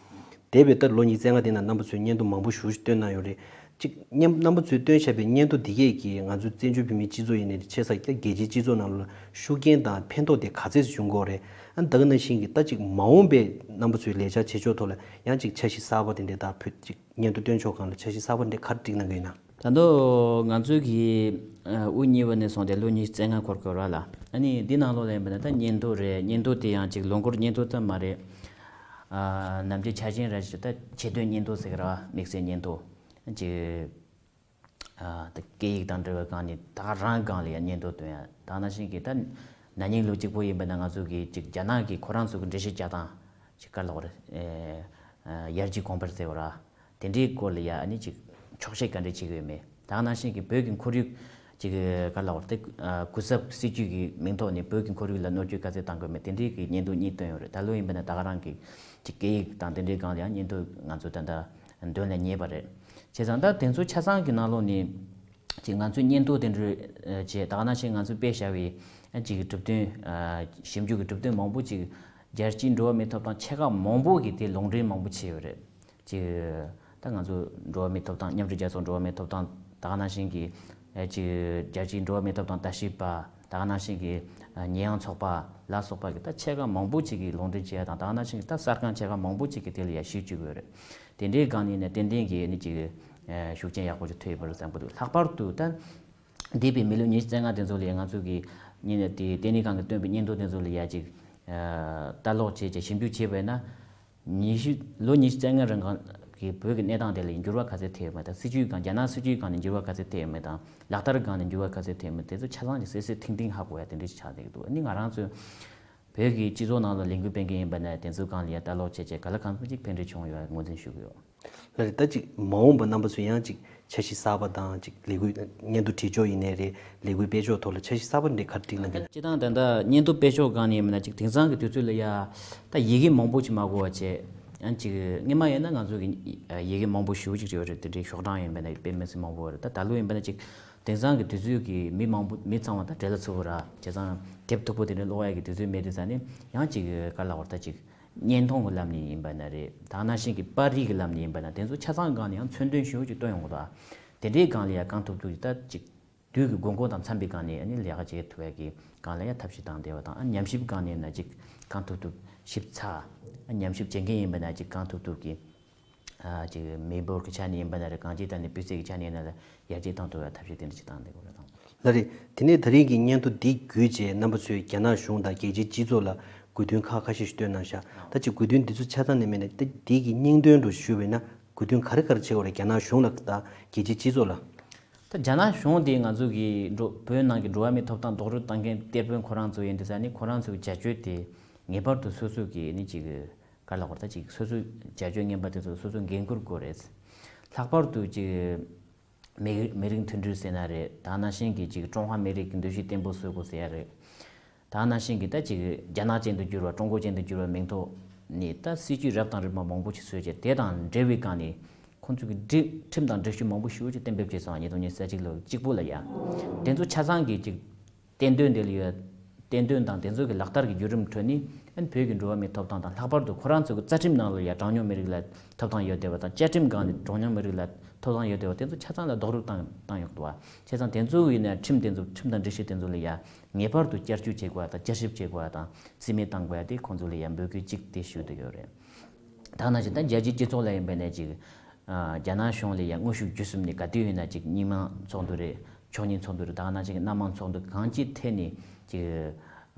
དེ་བས་ད་ལོ་ཉི་ཤུ་རྩ་ལྔ་དེ་ནང་རྣམ་པ་ཚོས་སྙན་ཐོ་མང་པོ་ཞེ་པོ་ཅིག་བཏོན་གནང་ཡོད་རེད། གཅིག་སྙན་རྣམ་པ་ཚོས་བཏོན་བཞག་པའི་སྙན་ཐོ་འདི་གས་ཀྱིས་ང་ཚོའི་བཙན་བྱོལ་བོད་མིའི་སྤྱི་ཚོགས་ཡིན་ནའི་ཆེ་ས་རྒྱལ་སྤྱིའི་སྤྱི་ཚོགས་ནང་ལ་ཤུགས་རྐྱེན་དང་ཕན་ཐོགས་དེ་ག་ཚད་ཅིག་འབྱུང་གི་ཡོད་རེད། ཨ་ནི་ད་ག་ནང་བཞིན་གྱི་ད་གཅིག་མ་འོངས་པའི་རྣམ་པ་ཚོའི་ལས་འཆར་བྱེད་ཕྱོགས་ཐོག་ལ་ཡང་གཅིག་འཆར་གཞི་གསར་པ་དེ་འདྲས་ད་བོད་གཅིག་སྙན་ཐོ་བཏོན་ཕྱོགས་སྒང་ལ་འཆར་གཞི་གསར་པ་འདྲས་ག་རེ་བསྒྲིགས་གནང་གི་ཡོད་ན། ད་དུང་ང་ཚོའི་གི་དབུ་བརྙེས་པ་ནས་བཟུང་སྟེ་ལོ་ཉི་ཤུ་རྩ་ལྔ་འཁོར་གྱི་ཡོད་རེད་ལ། ཨ་ནི་འདི་ནང་ལོགས་ལ་ཡིན་པ་ན་ད་སྙན་ཐོ་རེད། སྙན་ཐོ་དེ་ཡང་གཅིག་ལོ་འཁོར་སྙན་ཐོ་ཙམ་མ་རེད། ཨ་ནམ་རྒྱུན་ཆ་ཅན་ར་ཞིག་ད་ཆེད་དོན་སྙན་ཐོ་ཟེར་གི་ར་དམིགས་བསལ་སྙན་ཐོ་ཅིག་ཨ་ད་སྐད་ཡིག་དང་འབྲེལ་བའི་སྒང་ནས་ད་ག་རང་སྒང་ལ་ཡང་སྙན་ཐོ་བཏོན་ཡ། ད་ནང་བཞིན་གྱི་ད་ན་ནིང་ལོ་གཅིག་པོ་ཡིན་པ་ན་ང་ཚོ་གི་ཅིག་རྒྱ་ནག་གི་ཁོ་རང་ཚོ་གི་འགྲེལ་བཤད་རྒྱག་སྟངས་ཅིག་ག་རེ་ལབ་དགོས་རེད། ཨེ་ཨ་ཡར་རྒྱས་གོང་འཕེལ་ཟེར་བ་ར། དེ་འདྲའི་སྐོར་ལ་ཡ་ཨ་ནི་ཅིག་འཁྱོག་བཤད་ག་འདྲས་བྱེད་ཀྱི་ཡོད་མེད། ད་ག་ནང་བཞིན་གྱི་བོད་ཀྱི་ཁོར་ཡུག་ཅིག་ག་རེ་ལབ་དགོས་རེད། ཨ་གུ་གསབ་སྲིད་ཇུས་ཀྱི་མིང་ཐོག་ནས་བོད་ཀྱི་ཁོར་ཡུག་ལ་གནོད་སྐྱོན་ག་ཚད་བཏང་དགོས་མེད་དེ་འདྲའི་གི་སྙན་ཐོ་གཉིས་བཏོན་ཡོད་རེད། ད་ལོ་ཡིན་པ་ན་ད་ག་རང་གི་ཅིག་སྐད་ཡིག་དང་དེ་འདྲའི་སྒང་ལ་ཡང་སྙན་ཐོ་ང་ཚོ་ད་ལྟ་འདོན་ལ་ཉེ་བ་རེད། བྱས་ཙང་ད་དེ་ཚོ་ཆ་ཚང་གི་ནང་ལོགས་ནས་ཅིག་ང་ཚོས་སྙན་ཐོ་དེ་འདྲ་བྱས། ད་ག་ནང་བཞིན་ང་ཚོས་སྤེལ་བཞག་པའི་ཅིག་གྲུབ་དོན་ཞིབ་འཇུག་གི་གྲུབ་དོན་མང་པོ་ཅིག་རྒྱལ་སྤྱིའི་འགྲོ་བ་མིའི་ཐོབ་ཐང་ཆེ་ཁག་མང་པོ་གིས་དེ་ལུང་འདྲེན་མང་པོ་བྱས་ཡོད་རེད། ཅིག་ད་ང་ཚོ་འགྲོ་བ་མིའི་ཐོབ་ཐང་མཉམ་འབྲེལ་རྒྱལ་ཚོགས་འགྲོ་བ་མིའི་ཐོབ་ཐང་ད་ག་ནང་བཞིན་གྱི་ཅིག་རྒྱལ་སྤྱིའི་འགྲོ་བ་མིའི་ཐོབ་ཐང་ལྟ་ཞིབ་པ་ད་ག་ནང་བཞིན་གྱི་ཉེས་ཡངས་ཚོགས་པ་ལ་སོགས་པ་གི་ད་ཆེ་ཁག་མང་པོ་ཅིག་གིས་ལུང་འདྲེན་བྱས་དང་ད་ག་ནང་བཞིན་གྱི་ད་གསར་ཁང་ཆེ་ཁག་མང་པོ་ཅིག་གིས་དེ་ལ་ཡ་ཞིབ་བྱེད་དགོས་རེད། དེ་འདྲའི་སྒང་ནས་ནས་ཏན་ཏན་གྱི་ནི་ཅིག་ཤུགས་རྐྱེན་ཡག་པོ་ཅིག་ཐེབས་ཡོད་པ་རེད་བསམ་གྱི་འདུག་ལྷག་པར་དུ་ད་འདས་པའི་མི་ལོ་ཉི་ཤུ་རྩ་ལྔ་དེ་ཚོ་ལ་ཡ་ང་ཚོ་གི་ཉིན་ནས་དེ་ལྟེ་གནས་ཁང་གིས་བཏོན་པའི་སྙན་ཐོ་དེ་ཚོ་ལ་ཡ་ཅིག་ལྟ་ཀློག་བྱས་བྱས་ཞིབ་འཇུག་བྱས་པ་ཡིན་ན། ཉི་ཤུ་ལོ་ཉི་ཤུ་རྩ་ལྔ་རིང་གི་བོད་ཀྱི་གནས་སྟངས་དེ་ལ་འགྱུར་བ་ག་ཚད་ཐེབས་ཡོད་མེད་དང་། སྲིད་བྱུས་སྒང་རྒྱ་ནག་སྲིད་བྱུས་སྒང་ནས་འགྱུར་བ་ག་ཚད་ཐེབས་ཡོད་མེད་དང་། ལག་བསྟར་སྒང་ནས་འགྱུར་བ་ག་ཚད་ཐེབས་ཡོད་མེད་དེ་ཚོ་ཆ་ཚང་གི་གསལ་གསལ་ཐིང་ཐིང་ཧ་གོ་ཡ་དེ་འདྲ་ཞིག་ཆགས་བསྡད་ཀྱི་འདུག་ཨ་ནི་ང་རང་ཚོའི་ བོད་ཀྱི་སྤྱི་ཚོགས་ནང་ལ་ལས་འགུལ་སྤེལ་མཁན་ཡིན་པ་ན་དེ་ཚོའི་སྒང་ལ་ཡང་ལྟ་ཀློག་བྱས་བྱས་ག་ལ་གང་འཚམ་ཅིག་ཕན་འབྲས་བྱུང་ཡོད་ངོས་འཛིན་ཞུ་གི་ཡོད། ལགས་རེད། ད་ཅིག་མ་འོངས་པ་རྣམ་པ་ཚོས་ཡང་ཅིག་འཆར་གཞི་གསར་པ་དང་ཅིག་ལས་འགུལ་སྙན་ཐོ་བྲིས་ཕྱོགས་ཡིན་ནའི་རེད། ལས་འགུལ་སྤེལ་ཕྱོགས་ཐོག་ལ་འཆར་གཞི་གསར་པ་འདྲ་ག་རེ་བསྒྲིགས་གནང་གི་ཡོད། སྤྱིར་བཏང་ད་ལྟ་སྙན་ཐོ་སྤེལ་ཕྱོགས་སྒང་ནས་ཡིན་ན་ཅིག་དེང་སང་གི་དུས་ཚོད་ལ་ཡ་ད་ཡི་གེ་མང་པོ་ཅིག་མ་དགོས་པ་བྱས། ཡང་ཅིག་སྔོན་མ་ཡིན་ན་ང་ཚོ་གི་ཡི་གེ་མང་པོ་ཞེ་པོ་ཅིག་རེད་པ། རེད། དེ་འདྲའི་ཤོག་གྲངས་ཡིན་པ་ན་དཔེ་མི་སྲིད་མང་པོ་རེད། ད་ད་ལོ་ཡིན་པ་ན་ཅིག་དེང་སང་གི་དུས་ཚོད་ཀྱི་མི་མང་པོ་མི་ཚང་མ་ད་བྲེལ་ལ་ཚུགས་པ་ར། བྱས་ཙང་དེབ་མཐུག་པོ་དེ་འདྲ་ཀློག་ཡ་གི་དུས་ཚོད་མེད་དུས་ཙང་ནས་ཡང་ཅིག་ག་རེ་ལབ་དགོས་རེད། ད་ཅིག་བརྙན་ཐུང་གི་ལམ་ནས་ཡིན་པ་ན་རེད། ད་ནང་བཞིན་གྱི་པར་རིས་ཀྱི་ལམ་ནས་ཡིན་པ་ན་དེ་ཚོ་ཆ་ཚང་སྒང་ནས་ཡང་མཚོན་དོན་ཞེ་པོ་ཅིག་སྟོན་ཡོང་གི་འདུག་དེ་འདྲའི་སྒང་ལ་ཡ་གང་ཐུབ་ཐུབ་ཀྱིས་ད་ཅིག་དུས་ཀྱི་དགོས་མཁོ་དང་འཚམ་པའི་སྒང་ནས་ཨ་ནི་ལས་ཀ་བྱེད་ཐུབ་ཡ་གི་སྒང་ལ་ཡ་ཐབས་ཤེས་བཏང་བསྡད་པ་དང་། ཨ་ཉམས་ཞིབ་སྒང་ནས་ན་ཅིག་གང་ཐུབ་ཐུབ་ཞིབ་ཚགས། ཨ་ཉམས་ཞིབ་བྱེད་མཁན་ཡིན་པ་ན་ཅིག་གང་ཐུབ་ཐུབ་ཀྱིས་ཨ་ཅིག་མི་འབོར་གྱི་ཆ་ནས་ཡིན་པ་ན་རེད། གང་ཅིའི་ཐད་ནས་སྤུས་ཚད་ཀྱི་ཆ་ནས་ཡིན་ན་ལ་ཡར་རྒྱས་གཏོང་ཐུབ་ཡ་ཐབས་ཤེས་དེ་འདྲ་ཅིག་བཏང་བསྡད་དགོས་རེད་དང་། ལགས་རེད། དེ་ནས་ད་རེས་ཀྱི་སྙན་ཐོ་འདི་བརྒྱུད་རྗེས་རྣམ་པ་ཚོས་རྒྱ་ནག་གཞུང་དང་རྒྱལ་སྤྱིའི་སྤྱི་ཚོགས་ལ་དགོས་འདུན་ཁག་ཁ་ཤས་ཤིག་བཏོན་གནང་ཤག་ད་ཅིག་དགོས་འདུན་འདི་ཚོ་ཆ་ཚང་ནས་མེད་ན་ད་འདི་གི་སྙིང་དོན་འདྲ་ཞུས་པ་ཡིན་ན་དགོས་འདུན་ག་རེ་ག་རེ་བྱེད་དགོས་རེད། རྒྱ་ནག་གཞུང་ལ་དང་རྒྱལ་སྤྱིའི་སྤྱི་ཚོགས་ལ། ད་རྒྱ་ནག་གཞུང་དེ་ང་ཚོ་གི་འགྲོ་བོད་ནང་གི་འགྲོ་བ་མིའི་ཐོབ་ཐང་རྡོག་རོལ་བཏང་མཁན་གཏེར་དཔོན་ཁོ་རང་ཚོ་ཡིན་དུས་ཙང་ནི་ཁོ་རང་ཚོའི་བྱ་སྤྱོད་དེ་ངེས་པར་དུ་སོ་སོ་གི་ནི་ཅིག་ག་རེ་ལབ་དགོས་རེད། ད་ཅིག་སོ་སོའི་བྱ་སྤྱོད་ངན་པ་དེ་ཚོ་སོ་སོས་འགན་འཁུར་དགོས་རེད། ལྷག་པར་དུ་ཅིག་མི་མི་རིགས་མཐུན་སྒྲིལ་ཟེར་ན་རེད། ད་ནང་བཞིན་གྱི་ཅིག་ཀྲུང་ཧྭ་མི་རིགས་ཀྱི་འདུ་ཤེས་བརྟན་པོ་བཟོ་དགོས་ཟེར་ཡ་རེད། ད་ནང་བཞིན་གྱི་ད་ཅིག་རྒྱ་ནག་ཅན་དུ་འགྱུར་བ། ཀྲུང་གོ་ཅན་དུ་འགྱུར་བའི་མིང་ཐོག་ནས་ད་སྲིད་ཇུས་རབ་དང་རིམ་པ་མང་པོ་ཞིག་བཟོས་རྗེས་དེ་དང་འབྲེལ་བའི་སྒང་ནས་ཁོང་ཚོས་ཀྱི་སྒྲིག་ཁྲིམས་དང་སྒྲིག་གཞི་མང་པོ་ཞིག་ཅིག་གཏན་འབེབས་བྱས་སོང་། ཉིས་སྟོང་ཉི་ཤུ་རྩ་གཅིག་ལོ་གཅིག་པོ་ལ་ཡ། དེ་ཚོ་ཆ་ཚང་གི་ཅིག་བསྟན་དོན་དེ་ལ་ཡོད། བསྟན་དོན་དང་དེ་ཚོ་གི་ལག་བསྟར་གྱི་བརྒྱུད་རིམ་ཁྲོད་ནས་ཨན་བོད་ཀྱི་འགྲོ་བ་མིའི་ཐོབ་ཐང་དང་། ལྷག་པར་དུ་ཁོ་རང་ཚོ་གི་རྩ་ཁྲིམས་ནང་ལ་ཡ་གྲངས་ཉུང་མི་རིགས་ལ་ཐོབ་ཐང་ཡོད་བསྡད་པ་དང་། བཅའ་ཁྲིམས་སྒང་ནས་གྲངས་ཉུང་མི་རིགས་ལ་ཐོབ་ཐང་ཡོད་བསྡད་པ་དེ་ཚོ་ཆ་ཚང་ལ་རྡོག་རོལ་བཏང་བཏང་ཡོད་འདུག་བ། བྱས་ཙང་དེ་ཚོ་ཡིན་ན་ཁྲིམས་དེ་ཚོ་ཁྲིམས་དང་སྒྲིག་གཞི་དེ་ཚོ་ལ་ཡ་ངེས་པར་དུ་བསྐྱར་བཅོས་བྱེད་དགོས་པ་དང་། བསྐྱར་ཞིབ་བྱེད་དགོས་པ་དང་རྩིས་མེད་བཏང་དགོས་པ་དེ་ཁོང་ཚོ་ལ་ཡ་འབོད་སྐུལ་གཅིག་དེ་ཞུ་འདོད་ཡོད་རེད། ད་ནང་བཞིན་ད་རྒྱལ་སྤྱིའི་སྤྱི་ཚོགས་ལ་ཡིན་པ་ནས་ཅིག་ཨ་རྒྱ་ནག་གཞུང་ལ་ཡང་དངོས་ཤུགས་བརྒྱུད་གསུམ་ནས་ག་དུས་ཡིན་ན་ཅིག་མི་མང་ཚོགས་འདུ་རེད། ཕྱོགས་གཉིས་ཚོགས་འདུ་རེད། ད་ག་ནང་བཞིན་གྱི་སྣ་མང་ཚོགས་འདུ་གང་ཅིའི་ཐད་ནས་ཅིག་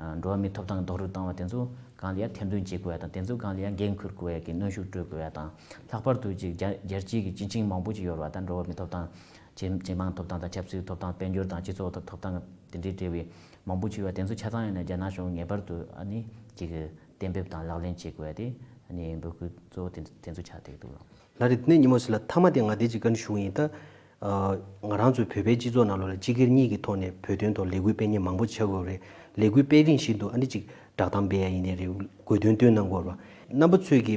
ཨ་འགྲོ་བ་མིའི་ཐོབ་ཐང་རྡོག་རོལ་བཏང་བ་དེ་ཚོ་སྒང་ལ་ཡང་ཐེར་འདོན་བྱེད་དགོས་ཡ་དང་། དེ་ཚོ་སྒང་ལ་ཡང་འགན་འཁུར་དགོས་ཡ་གི་གནོན་ཤུགས་སྤྲོད་དགོས་ཡ་དང་། ལྷག་པར་དུ་ཅིག་རྒྱ་རྒྱལ་སྤྱིའི་གི་སྤྱི་ཆིངས་མང་པོ་ཅིག་ཡོད་རེད་བ། ད་འགྲོ་བ་མིའི་ཐོབ་ཐང་། ཇེ་ཇེ་མང་ཐོབ་ཐང་དང་། ཆབ་སྲིད་ཐོབ་ཐང་། དཔལ་འབྱོར་དང་སྤྱི་ཚོགས་ཐོབ་ཐང་དེ་འདྲའི་འབྲེལ་བའི་མང་པོ་ཅིག་ཡོད་བ། དེ་ཚོ་ཆ་ཚང་ཡིན་ན་རྒྱ་ནག་གཞུང་ངེས་པར་དུ་ཨ་ནི་ཅིག་གཏན་འབེབས་དང་ལག་ལེན་བྱེད་དགོས་ཡ་དེ་ཨ་ནི་འབོད་སྐུལ་གཙོ་བོ་དེ་དེ་ཚོ་ཆགས་བསྡད་འདུག་ལགས། ལགས་རེད། དེ་ནས་ཉི་མ་ཟེར་ལགས། མཐའ་མ་དེ་ང་དེ་ཅིག་བཀའ་འདྲི་ཞུ་གི་ཡིན། ད་ཨ་ང་རང་ཚོའི་བོད་པའི་སྤྱི་ཚོགས་ནང་ལོགས་ལ་སྤྱི་སྒེར་གཉིས་ཀྱི་ཐོག་ནས་བོད་དོན་ཐོག་ལས་འགུལ་སྤེལ་མཁན་མང་པོ་ཆགས་ཡོད་རེད། ལས་འགུལ་སྤེལ་རིང་བཞིན་དུ་ཨ་ནི་ཅིག་བསྒྲགས་གཏམ་སྤེལ་ཡ་ཡིན་ནའི་རེད། དགོས་འདུན་བཏོན་གནང་དགོས་རེད་བ། རྣམ་པ་ཚོས་ཀྱི་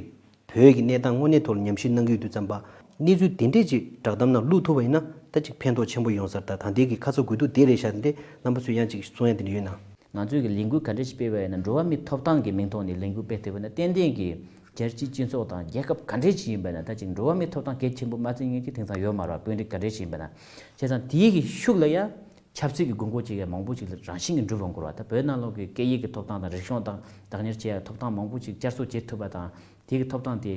བོད་ཀྱི་གནས་སྟངས་དངོས་གནས་ཐོག་ལ་ཉམས་ཞིབ་གནང་གི་ཡོད་དུས་ཙམ་པ། གནས་ཚུལ་དེ་འདྲས་ཅིག་བསྒྲགས་གཏམ་ནང་བླུགས་ཐུབ་པ་ཡིན་ན་ད་ཅིག་ཕན་ཐོགས་ཆེན་པོ་ཡོང་ས་རེད། ད་ད་ལྟའི་གི་ཁ་ཚ་དགོས་གཏུགས་དེ་རེད་ཤག་དེ་འདྲས་རྣམ་པ་ཚོས་ཡང་ཅིག་གསུང་ཡ་དེ་འདྲས་ཡོད་ན། ང་ཚོས་ཀྱི་ལས་འགུལ་ག་འདྲས་ཤིག་སྤེལ་བ་ཡིན་ན། འགྲོ་བ་མིའི་ཐོབ་ཐང་གི་མིང་ཐོག་ནས་ལས་འགུལ་སྤེལ་ཐུབ་པ་ན་ཏན་ཏན་གྱི་རྒྱལ་སྤྱིའི་སྤྱི་ཚོགས་དང་རྒྱལ་ཁབ་ག་འདྲས་ཅིག་ཡིན་པ་ན་ད་ཅིག་འགྲོ་བ་མིའི་ཐོབ་ཐང་གལ་ཆེན་པོ་མ་བརྩི་མཁན་ཅིག་དེང་སང་ཡོད་མ་རེད་བ། དཔོན་རིགས་ག་འདྲས་ཅིག་ཡིན་པ་ན། བྱས་ཙང་དེའི་གི་ཤུགས་ལ་ཡ་ཆབ་སྲིད་ཀྱི་དགོས་མཁོ་ཅིག་ཡང་མང་པོ་ཅིག་རང་བཞིན་གྱིས་འགྲུབ་འོང་གི་རེད་བ། ད་བོད་ནང་ལོགས་ཀྱི་སྐད་ཡིག་གི་ཐོབ་ཐང་དང་། རིག་གཞུང་དང་བདག་གཉེར་བྱེད་ཡ་ཐོབ་ཐང་མང་པོ་ཅིག་བསྐྱར་གསོ་བྱེད་ཐུབ་པ་དང་། དེ་གི་ཐོབ་ཐང་དེ་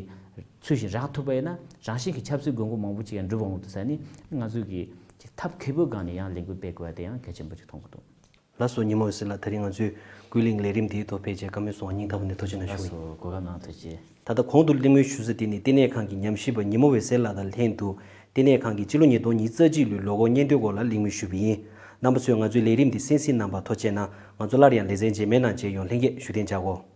ཚུལ་བཞིན་རག་ཐུབ་པ་ཡིན་ན་རང་བཞིན་གྱིས་ཆབ་སྲིད་དགོས་མཁོ་མང་པོ་ཅིག་ཡང་འགྲུབ་འོང་གི་འདུག་ཟེར་ནས་ང་ཚོས་ཀྱིས་ཅིག་ཐབས་མཁས་པོའི་སྒང་ནས་ཡང་ལས་འགུལ་སྤེལ་དགོས་པ་དེ་ཡང་གལ་ཆེན་པོ་ཅིག་མཐོང་གི་འདུག། ལགས་སོ། ཉི་མ་འོད་ཟེར་ལགས། ད་རིང་ང་ཚོའི་ཀུན་གླེང་ལས་རིམ་འདིའི་ཐོག་ཕེབས་བྱས་བཀའ་མོལ་གསུང་བ་སྙིང་ཐག་པ་ནས་ཐུགས་རྗེ་གནང་ཞུ་གི་ཡིན། ལགས་སོ། གོ་སྐབས་གནང་ཐུགས་རྗེ་ཆེ། ད་ལྟ་གོང་དུ་གླེང་མོལ་ཞུ་ས་དེ་ནི་ལྟེ་གནས་ཁང་གི་ཉམས་ཞིབ་པ་ཉི་མ་འོད་ཟེར་ལགས་དང་ལྷན་དུ་ལྟེ་གནས་ཁང་གི་སྤྱི་ལོ་ཉིས་སྟོང་ཉི་ཤུ་རྩ་གཅིག་ལོའི་ལོ་འཁོར་སྙན་ཐོའི་སྐོར་ལ་གླེང་མོལ་ཞུས་པ་ཡིན། རྣམ་པ་ཚོས་ང་ཚོའི་ལས་རིམ་འདི་གསན་གཟིགས་གནང་བར་ཐུགས་རྗེ་གནང་། ང་ཚོ་སླར་ཡང་ལེ་ཚན་རྗེས་མའི་ནང་མཇལ་ཡོང་། ལྷན་རྒྱས་བཞུགས་གདན་འཇགས་དགོས།